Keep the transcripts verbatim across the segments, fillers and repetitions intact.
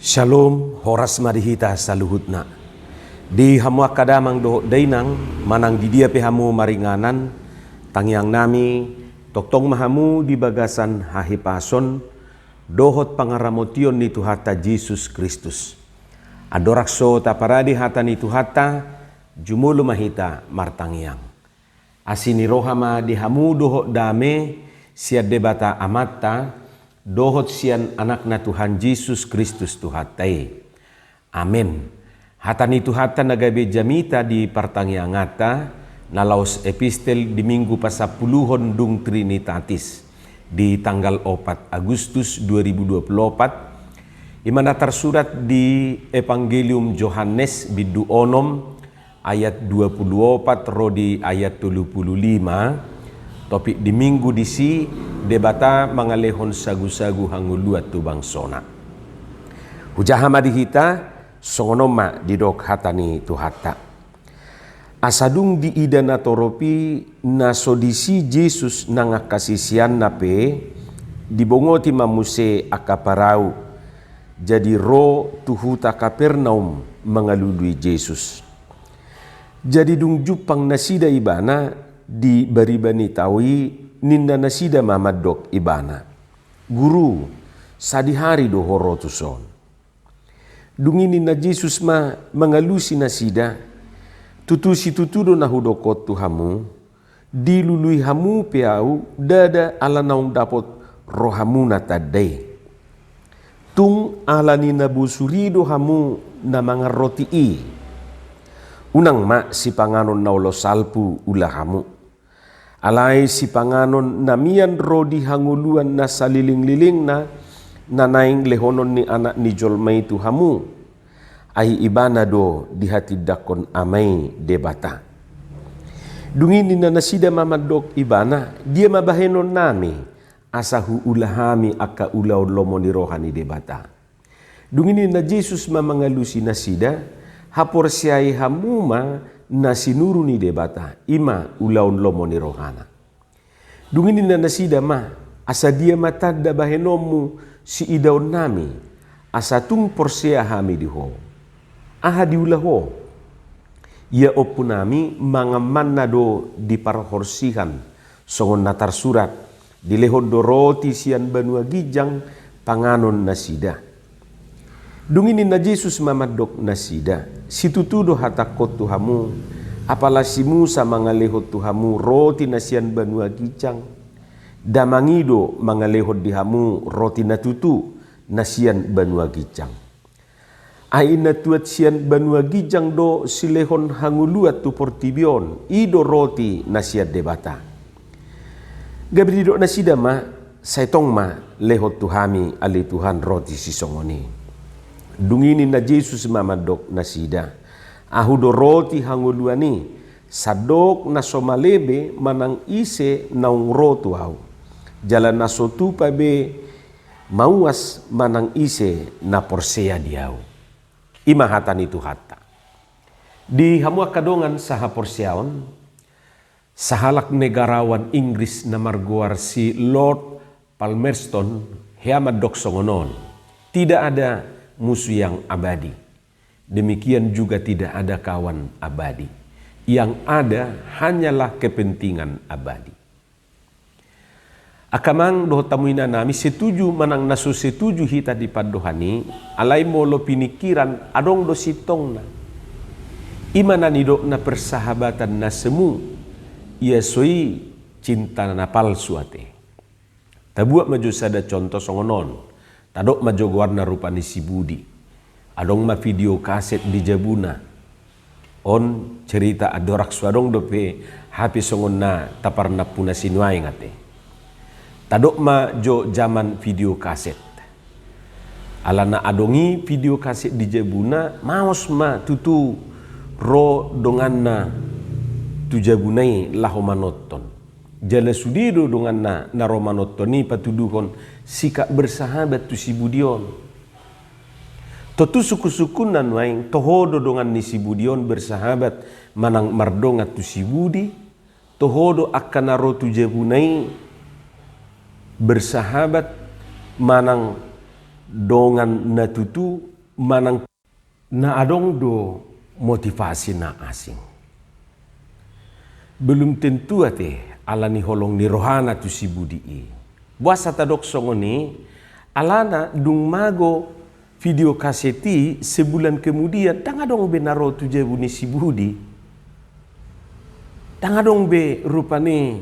Shalom, horas ma di hita saluhutna. Di hamu angka damang dohot dainang, manang di dia pe hamu maringanan, tangiang nami, tongtong ma hamu di bagasan hahipason dohot pangaramotion ni Tuhanta Jesus Kristus. Andorang so taparade hata ni Tuhanta, jumolo ma hita martangiang. Asi ni roha ma di hamu dohot dame sian Debata Amanta, dohot sian Anakna Tuhan Jesus Kristus Tuhanta i. Amen. Hata ni Tuhanta na gabe jamita di partangianganta, na laos epistel di Minggu pasampuluhon dung Trinitatis, di tanggal opat Agustus dua ribu dua puluh opat, i ma na tarsurat di Evangelium Johannes bindu onom, ayat dua puluh opat ro di ayat tolu puluh lima. Topik di Minggu disi: Debata mangalehon sagusagu hangoluan tu bangsona. Hujaha ma di hita, songon on ma didok hata ni Tuhanta. Asa dung diida natorop i, na so disi Jesus nang angka siseanna pe, dibongoti ma muse angka parau, jadi ro tu huta Kapernaum mangalului Jesus. Jadi dung jumpang nasida Ibana di bariba ni tao i, ninna nasida ma mandok Ibana: Guru, sadihari do Ho ro tuson. Dung i ninna Jesus ma mangalusi nasida: Tutu situtu do na hudok on tu hamu, dilului hamu pe Ahu, ndada ala naung dapot rohamuna tanda i. Tung ala ni na bosur i do hamu na mangan roti i. Unang ma sipanganon na olo salpu ula hamu. Alai sipanganon na mian ro di hangoluan na salelenglelengna, na naeng lehonon ni Anak ni jolma i tu hamu. Ai Ibana do dihatindangkon Ama i Debata. Dung i ninna nasida ma mandok Ibana: Dia ma bahenonnami, asa huula hami angka ulaon lomo ni roha ni Debata? Dung i ninna Jesus ma mangalusi nasida: Haporseai hamu ma na sinuru ni Debata, i ma ulaon lomo ni rohana. Dung i ninna nasida ma: Asa dia ma tanda bahenonmu siidaonnami, asa tung porsea hami di Ho? Aha diula Ho? Ia ompunami mangan manna do di parhorsihan, songon na tarsurat: Dilehon do roti sian banua ginjang panganon nasida. Dung i ninna Jesus ma mandok nasida: Situtu do hatangkon tu hamu, apala si Musa mangalehon tu hamu roti na sian banua ginjang, Damang i do mangalehon di hamu roti na tutu na sian banua ginjang. Ai na tuat sian banua ginjang do silehon hangoluan tu portibi on, i do roti na sian Debata. Gabe didok nasida ma: Sai tong ma, lehon tu hami ale Tuhan roti sisongon i. Dung i ninna Jesus ma mandok nasida: Ahu do roti hangoluan i, sandok na so male be manang ise naung ro tu Ahu, jala na so tupa be mauas manang ise na porsea di Ahu. I ma hata ni Tuhanta. Di hamu angka dongan sahaporseaon, sahalak negarawan Inggris na margoar si Lord Palmerston, hea mandok songon on: Tidak ada musuh yang abadi. Demikian juga tidak ada kawan abadi. Yang ada hanyalah kepentingan abadi. Angka amang dohot hamu inanami, setuju manang na so setuju hita di pandohan i, alai molo piningkiran adong do sintongna. I ma na nidokna persahabatan na semu, ia so i cinta na palsu ate. Tabuat ma jo sada contoh songon on. Tadok ma jo goarna rupa ni si Budi. Adong ma video kaset di jabuna. On cerita andorang so adong dope H P songon na taparnampu na sinuaeng ate. Tadok ma jo jaman video kaset. Alana adong i video kaset di jabuna, maos ma tutu ro donganna tu jabuna i laho manonton. Jala sude do donganna na ro manonton i patuduhon sikap bersahabat tu si Budi on. Tontu sungkunsungkunna nuaeng toho do dongan ni si Budi on bersahabat manang mardongan tu si Budi, toho do angka na ro tu jabuna i bersahabat manang dongan na tutu manang na adong do motivasi na asing. Belum tentu ate ala ni holong ni rohana tu si Budi i. Boasa tadok songon i? Alana dung mago video kaset i, sebulan kemudian ndang adong be na ro tu jabu ni si Budi. Ndang adong be rupani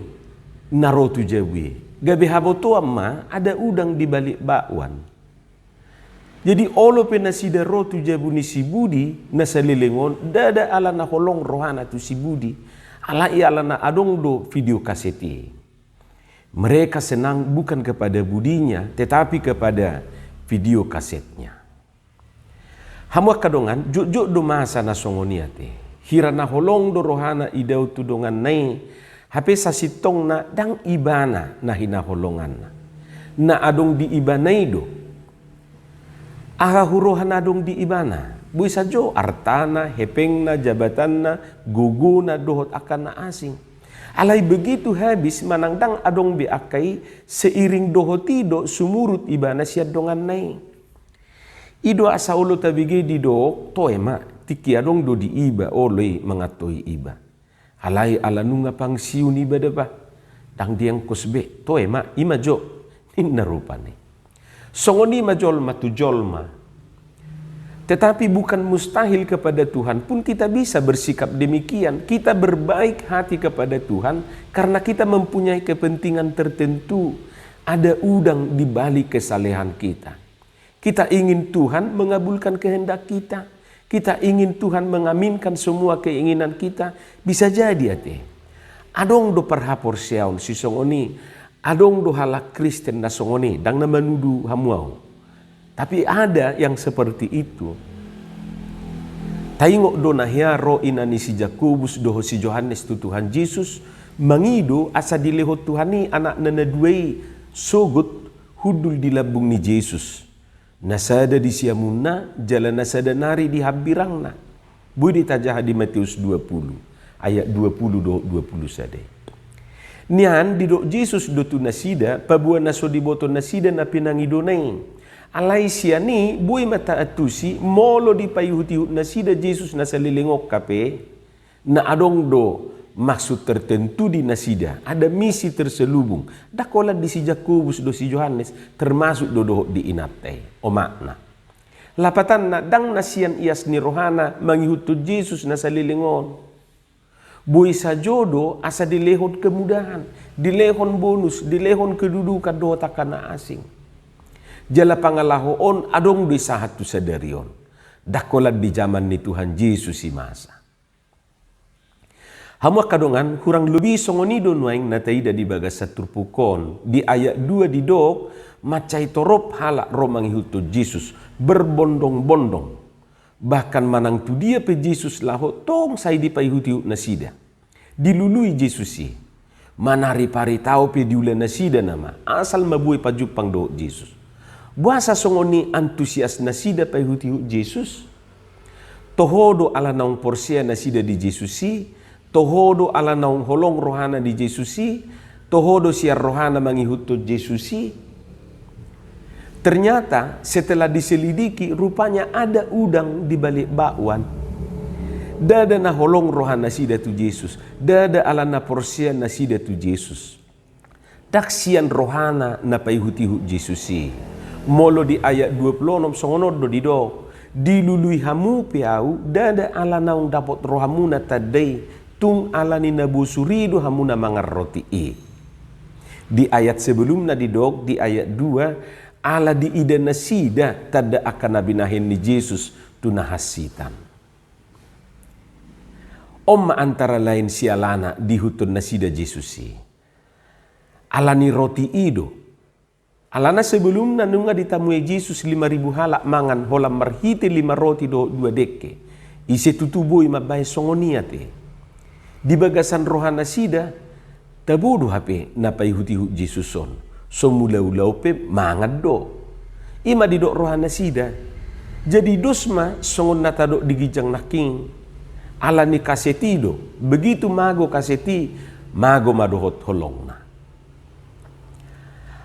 na ro tu jabu i. Gabe habotoan ma ada udang di balik bakwan. Jadi olo pe nasida ro tu jabu ni si Budi na saleleng on, ndada ala na holong rohana tu si Budi, alai ala na adong do video kaset i. Mereka senang bukan kepada Budinya, tetapi kepada video kasetnya. Hamu angka dongan, jotjot do masa na songon i ate. Hira na holong do rohana idao tu donganna i, hape sasintongna ndang ibana na hinaholonganna. Na adong di ibana i do. Aha huroha na adong di ibana? Boi sajo artana, hepengna, jabatanna, gogona, dohot angka na asing. Alai begitu habis manang ndang adong be angka i, seiring dohot i do sumurut ibana sian donganna i. I do asa olo tabege didok, toe ma, tingki adong do di iba olo i mangantoi iba. Alai ala nunga pangsiun iba da bah, ndang diangkos be, toe ma, i ma jo, ninna rupani. Songon i ma jolma tu jolma. Tetapi bukan mustahil kepada Tuhan pun kita bisa bersikap demikian. Kita berbaik hati kepada Tuhan karena kita mempunyai kepentingan tertentu. Ada udang di balik kesalehan kita. Kita ingin Tuhan mengabulkan kehendak kita. Kita ingin Tuhan mengaminkan semua keinginan kita. Bisa jadi ate. Adong do parhaporseaon sisongon i. Adong do halak Kristen na songon i. Ndang na manudu hamu au. Tapi ada yang seperti itu. Taingot do na hea ro ina ni si Jakobus dohot si Johannes tu Tuhan Jesus, mangido asa dilehon Tuhan i anakna na dua i sogot hundul di lambung ni Jesus. Na sada di siamunna, jala na sada nari di hambirangna. Boi ditajaha di Matius dua pulu, ayat dua pulu dohot dua pulu sada. Nian didok Jesus do tu nasida, paboa na so diboto nasida na pinangidona i. Alai sian i, boi ma taantusi, molo dipaihutihut nasida Jesus na saleleng on hape, na adong do maksud tertentu di nasida, ada misi terselubung, ndang holan di si Jakobus dohot si Johannes, termasuk do dohot di inanta i, omakna. Lapatanna, ndang na sian ias ni rohana mangihuthon Jesus na saleleng on. Boi sajo do asa dilehon kemudahan, dilehon bonus, dilehon kedudukan dohot angka na asing. Jala pangalaho on adong do i sahat tu sadari on. Ndang holan di jaman ni Tuhan Jesus i masa. Hamu angka dongan, hurang lobi songon i do nuaeng na taida di bagasan turpuk on, di ayat dua didok, mansai torop halak ro mangihuthon Jesus, berbondong-bondong. Bahkan manang tu dia pe Jesus laho, tong sai dipaihutihut nasida. Dilului Jesus i. Manariparitao pe diula nasida nama, asal ma boi pajumpang dohot Jesus. Boasa songon i antusias nasida paihutihut Jesus? Toho do ala naung porsea nasida di Jesus i, toho do ala naung holong rohana di Jesus i, toho do sian rohana mangihuthon Jesus i. Ternyata setelah diselidiki, rupanya ada udang di balik bakwan. Ndada na holong roha nasida tu Jesus, ndada ala na porsea nasida tu Jesus. Ndang sian rohana na paihutihut Jesus i. Molo di ayat dua pulu onom songon on do didok, dilului hamu pe ahu, ndada ala naung dapot rohamuna tanda i, tung ala ni na bosur i do hamu na mangan roti i. Di ayat sebelumna didok, di ayat dua, ala diida nasida tanda angka na binahen ni Jesus tu na hansitan. On ma antara lain sialana diihuthon nasida Jesus i. Ala ni roti i do. Alana sebelumna nunga ditamue Jesus lima ribu halak mangan holan marhite lima roti dohot dua dengke. Ise tutu boi mambahen songon i ate. Di bagasan roha nasida, tabo do hape na paihutihut Jesus on. So mulaula on pe mangan do. I ma didok roha nasida. Jadi dos ma songon na tadok di ginjang nangkin. Ala ni kaset i do, begitu mago kaset i, mago ma dohot holongna.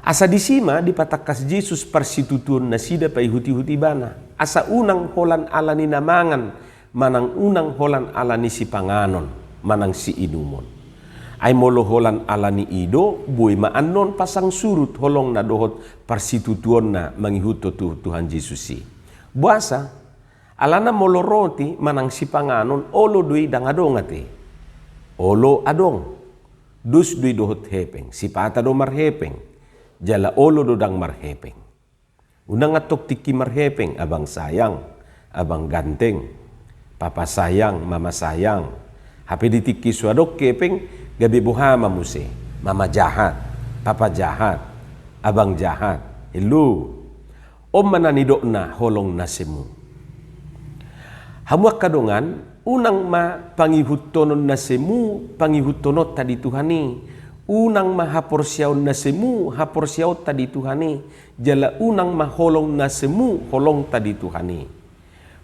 Asa disi ma dipatangkas Jesus parsitutuon nasida paihut-ihut ibana, asa unang holan ala ni na mangan, manang unang holan ala ni sipanganon, manang siinumon. Ai molo holan ala ni i do, boi ma annon pasang surut holongna dohot parsitutuonna mangihuthon tu Tuhan Jesus i. Boasa? Alana molo roti manang sipanganon, olo do i ndang adong ate. Olo adong. Dos do i dohot hepeng, sipata do marhepeng. Jala olo do ndang marhepeng. Unang antong tingki marhepeng, abang sayang, abang ganteng, papa sayang, mama sayang. Hape di tingki so adong hepeng, gabe boha ma muse, mama jahat, papa jahat, abang jahat. Hello. On ma na nidokna holong na semu. Hamu angka dongan, unang ma pangihuthonon na semu pangihutthononta di Tuhan i. Unang ma haporseaon na semu haporseaonta di Tuhan i. Jala unang ma holong na semu holongta di Tuhan i.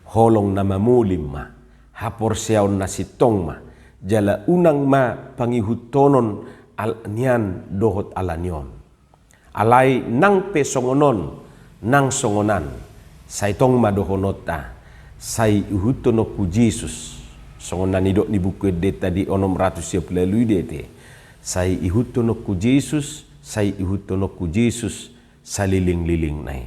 Holong na mamolim ma, haporseaon na sintong ma. Jala unang ma pangihuthonon ala nian dohot ala ni on. Alai nang pe songon on, nang songon an, sai tong ma dohononta, sai ihuthononku Jesus. Songon na nidok ni Buku Endenta di onom ratus sia pulu ualu i do ate. Sai ihuthononku Jesus, sai ihuthononku Jesus, saliling-lilingna i.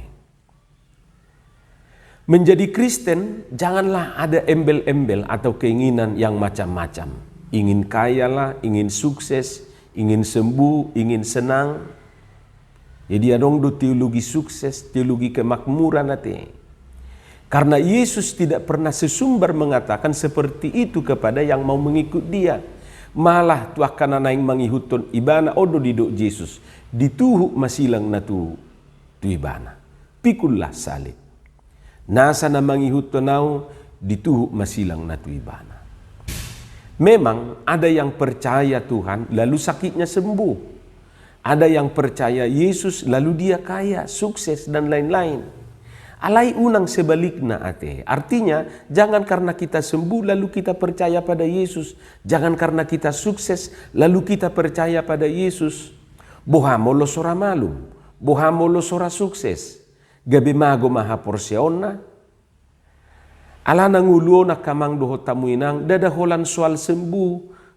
Menjadi Kristen, janganlah ada embel-embel atau keinginan yang macam-macam. Ingin kaya lah, ingin sukses, ingin sembuh, ingin senang. Jadi adong do teologi sukses, teologi kemakmuran ate. Karena Yesus tidak pernah sesumbar mengatakan seperti itu kepada yang mau mengikut Dia. Malah tu angka na naeng mangihuthon Ibana, on do didok Jesus, dituhuk ma silangna tu, tu Ibana. Pikullah salib. Nasa na mangihuthon Au, dituhuk ma silangna tu ibana. Memang ada yang percaya Tuhan lalu sakitnya sembuh. Ada yang percaya Yesus lalu dia kaya, sukses, dan lain-lain. Alai unang sebalikna ate. Artinya, jangan karena kita sembuh lalu kita percaya pada Yesus. Jangan karena kita sukses lalu kita percaya pada Yesus. Boha molo so ra malum, boha molo so ra sukses. Gabe mago ma haporseaonna. Alana ngolu on angka amang dohot hamu inang, ndada holan soal sembuh,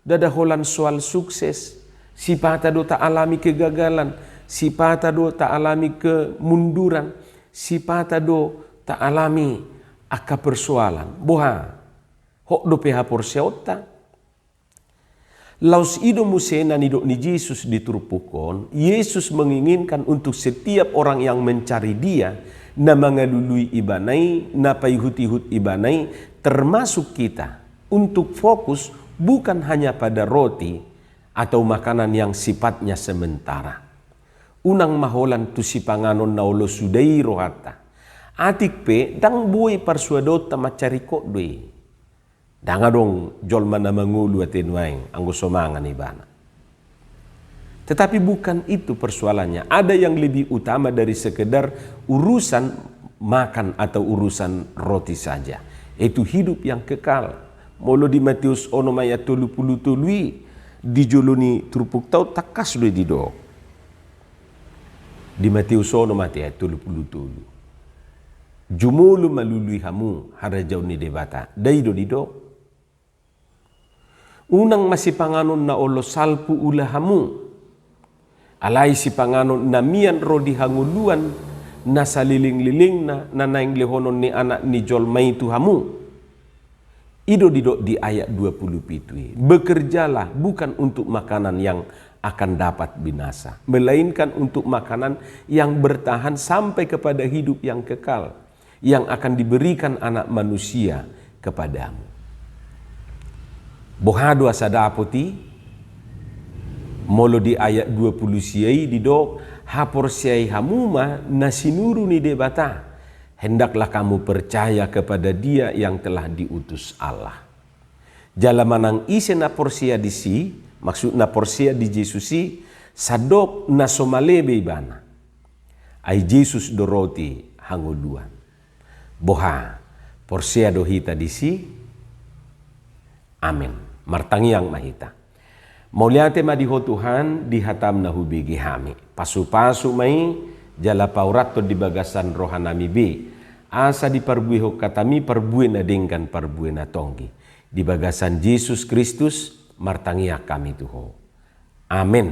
ndada holan soal sukses. Sipata do taalami kegagalan, sipata do taalami kemunduran, sipata do taalami angka persoalan. Boha? Hot dope haporseaonta. Laos i do muse na nidok ni Jesus di turpuk on. Yesus menginginkan untuk setiap orang yang mencari Dia, na mangalului Ibana i, na paihut-ihut Ibana i, termasuk kita, untuk fokus bukan hanya pada roti atau makanan yang sifatnya sementara. Unang ma holan tu sipanganon na olo suda i rohanta. Atik pe ndang boi parsuadaonta mansai ringkot do i. Ndang adong jolma na mangolu ate nuaeng anggo so mangan ibana. Tetapi bukan itu persoalannya. Ada yang lebih utama dari sekedar urusan makan atau urusan roti saja. Yaitu hidup yang kekal. Molo di Matius onom ayat tolu pulu tolu i, di jolo ni turpukta on tangkas do i didok. Di Matius onom ate ayat tolu pulu tolu. Jumolo ma lului hamu harajaon ni Debata. Ndai do didok. Unang ma sipanganon na olo salpu ula hamu. Alai sipanganon na mian ro di hangoluan, na saliling-lilingna, na naeng lehonon ni Anak ni Jolma i tu hamu. I do didok di ayat dua pulu pitu i, bekerjalah bukan untuk makanan yang akan dapat binasa, melainkan untuk makanan yang bertahan sampai kepada hidup yang kekal, yang akan diberikan Anak Manusia kepadamu. Boha do asa dapot i? Molo di ayat dua pulu sia i didok, haporseai hamu ma na sinuru ni Debata. Hendaklah kamu percaya kepada Dia yang telah diutus Allah. Jala manang ise na porsea disi, maksudna porsea di Jesus i, sandok na so male be ibana. Ai Jesus do roti hangoluan. Boha, porsea do hita disi? Amen. Martangiang ma hita. Mauliate ma di Ho Tuhan, di hataM na hubege hami. Pasupasu ma i, jala paurathon di bagasan rohanami be, asa diparbuehon hataMi parbue na denggan, parbue na tonggi. Di bagasan Jesus Kristus martangiang hami tu Ho. Amen.